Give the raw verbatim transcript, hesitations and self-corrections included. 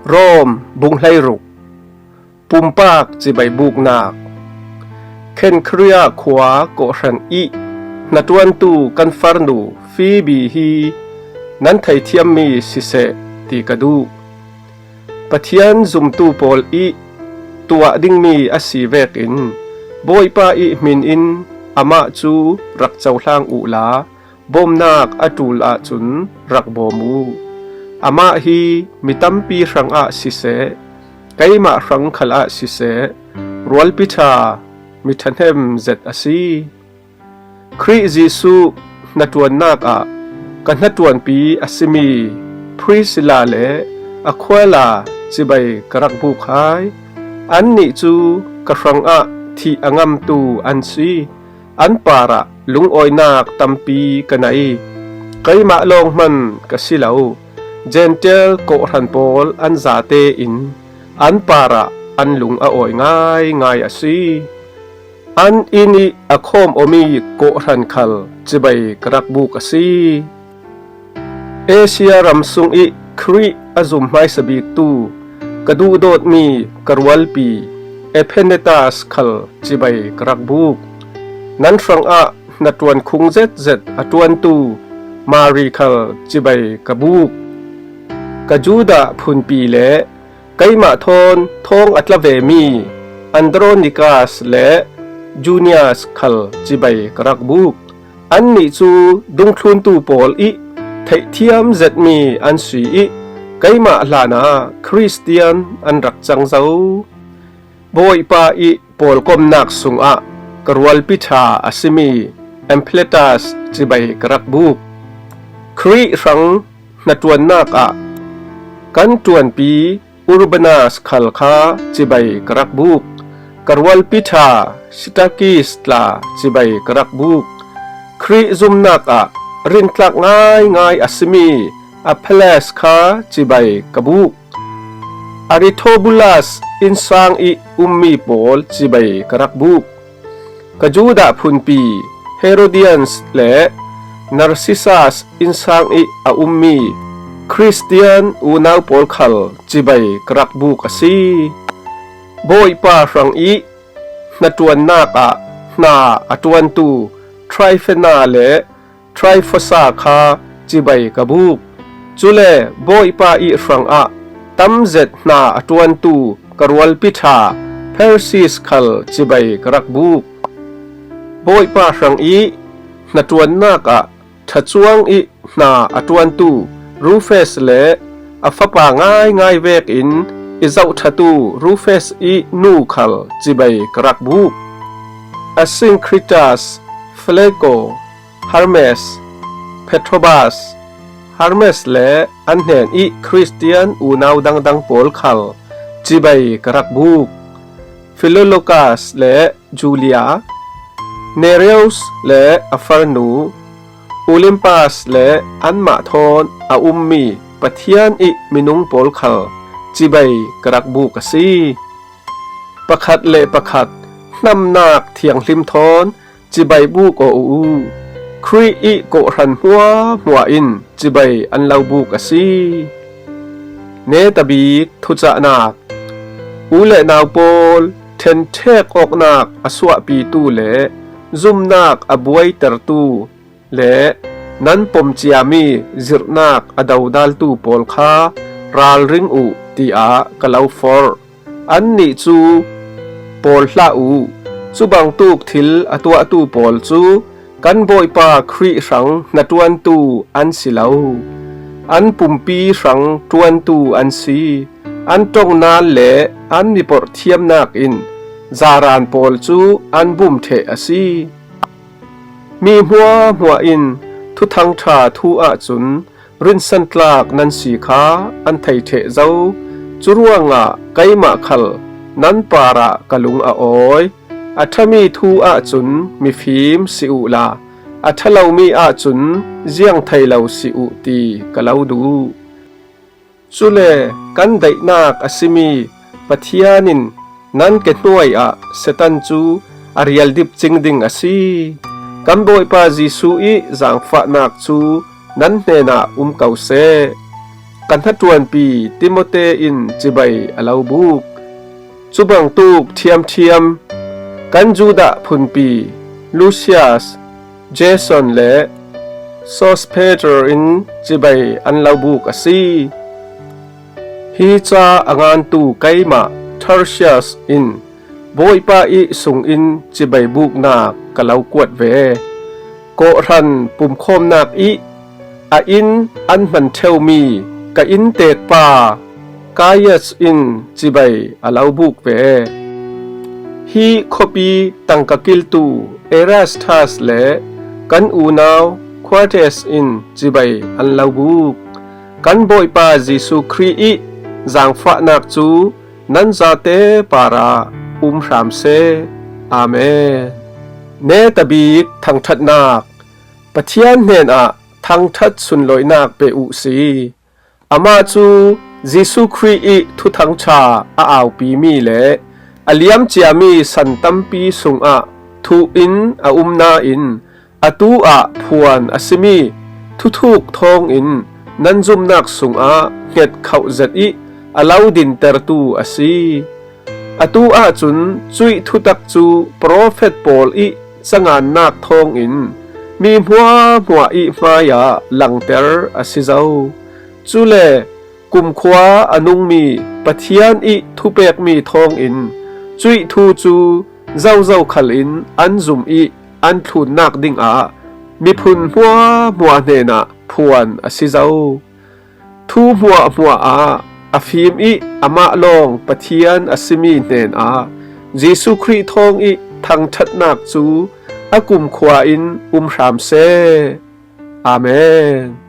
Rom bung hleiruk. Pumpak cibai buknak. Khenkhria khua kawhhran ih hnaṭuantu kan farnu Fibi hi nan theithiammi siseh ti ka duh. Pathian zumtu pawl ih tuah dingmi a si vekin Bawipa ih hmin in amah cu rak cohlang uhla, bawmnak a ṭul ahcun rak bawm uh. Amah hi mi tampi hrangah siseh, keimah hrang khalah siseh, rualpi ṭha, mi ṭhahnem zet a si. Khrih Jesuh hnaṭuannak ah ka hnaṭuanpi a simi Priscilla le Aquila cibai ka rak buk hai. Annih cu ka hrangah thih a ngamtu an si. An parah lungawinak tampi ka nei. Keimah lawng hman ka si lo. Gentile kawhhran pawl an zate in an parah an lung a awi ngaingai a si. An inn ih a khawm awmi kawhhran khal cibai ka rak buk a si. Asia ram sung ih Khrih a zum hmaisa biktu ka duhdawtmi ka rualpi Ephenetas khal cibai ka rak buk. Nan hrangah hnaṭuan khung zetzet a ṭuantu Mari khal cibai ka buk. Ka Judah phunpi le keimah thawn thawng a tla vemi Andronikas le Junias khal cibai ka rak buk. Annih cu dungthluntu pawl ih theihthiam zetmi an si ih keimah hlanah Khristian an rak cang zo. Bawipa ih pawlkomnak sungah ka rualpi ṭha a simi Ampliatas cibai ka rak buk. Khrih hrang hnaṭuannak ah kan ṭuanpi Urbanas khal kha cibai ka rak buk. Ka rualpi ṭha Sitakis tla cibai ka rak buk. Khrih zumnak ah rintlak ngaingai a simi Apelles kha cibai ka buk. Aristobulus innsang ih ummi pawl cibai ka rak buk. Ka Judah phunpi Herodians le Narcissus innsang ih a ummi Khristian unau pawl khal cibai ka rak buk a si. Bawipa hrang ih hnaṭuannak ah hna a ṭuantu Tryphena le Tryphosa kha cibai ka buk. Cule Bawipa ih hrangah tamzet hna a ṭuantu ka rualpi ṭha Persis khal cibai ka rak buk. Bawipa hrang ih hnaṭuannak ah ṭhacuang ih hna a ṭuantu Rufes le a fapa ngaingai vekin i zohṭhatu Rufes ih nu khal cibai ka rak buk. Asinkritas, Flego, Hermes, Petrobas, Hermes le an hnen ih Khristian unau dangdang pawl khal cibai ka rak buk. Filologas le Julia, Nereus le a farnu, Olimpas le anmah thawn a ummi Pathian ih minung pawl khal cibai ka rak buk a si. Pakhat le pakhat hnamnak thianghlim thawn cibai buk aw uh. Khrih ih kawhhran hmuahhmuah in cibai an lo buk a si. Netabik thucahnak. U le nau pawl, ṭhenṭhek awknak a suahpitu le zumnak a buaitertu le nan pom ciami zirhnak a dodaltu pawl kha ralring uh, tiah ka lo forh. Annih cu pawl hlah uh. Cubangtuk thil a tuahtu pawl cu kan Bawipa Khrih hrang hnaṭuantu an si lo. An pumpi hrang ṭuantu an si. An ṭongnan le an miporh thiamnak in zaran pawl cu an bum ṭheh a si. Mi hmuahhmuah in Thuthang ṭha thu ahcun rinsantlak nan si kha an thei ṭheh zo. Curuangah keimah khal nan parah ka lung a awi. A ṭhami thu ahcun mifim si uhla, a ṭha lomi ahcun ziang thei lo si uh ti ka lo duh. Cule kan daihnak a simi Pathian in nan ke hnuai ah Satan cu a rialdip cing ding a si. Kan Bawipa Jesuh ih zaangfahnak cu nan hnenah um ko seh. ka hnaṭuanpi Timote in cibai a lo buk. Cubangtuk ṭhiamṭhiam kan Judah phunpi Lusias, Jason le Sospater in cibai an lo buk a si. Hi ca a ngantu keimah Tertius in Bawipa ih sungin cibai buknak ka lo kuat ve. Kawhhran pumkhawmnak ih a inn an hman ṭheumi ka inntekpa Gaius in cibai a lo buk ve. Hi khuapi tangka kiltu Erastus le kan unau Quartus in cibai an lo buk. Kan Bawipa Jesuh Khrih ih zaangfahnak cu nan zate parah um hram seh. Amen. Netabik thangṭhatnak. Pathian hnenah thangṭhat sunlawinak pe uh si. Amah cu Jesuh Khrih ih Thuthangṭha a aupimi le a liamciami san tampi sungah thuh in a um nain, atu ah phuan a simi thuthuk thawngin nan zumnak sungah hngetkhoh zet ih a lo dintertu a si. Atu ahcun cuih thutak cu profet pawl ih cangannak thawngin mi hmuahhmuah ih hmaiah langter a si zo. Cule kumkhua a nungmi Pathian ih thupekmi thawngin cuih thu cu zozo khal in an zum ih an thlunnak dingah miphun hmuahhmuah hnenah phuan a si zo. Thu hmuahhmuah ah a fim ih amah lawng Pathian a simi hnenah Jesuh Khrih thawng ih thangṭhatnak cu a kumkhua in um hram seh. Amen.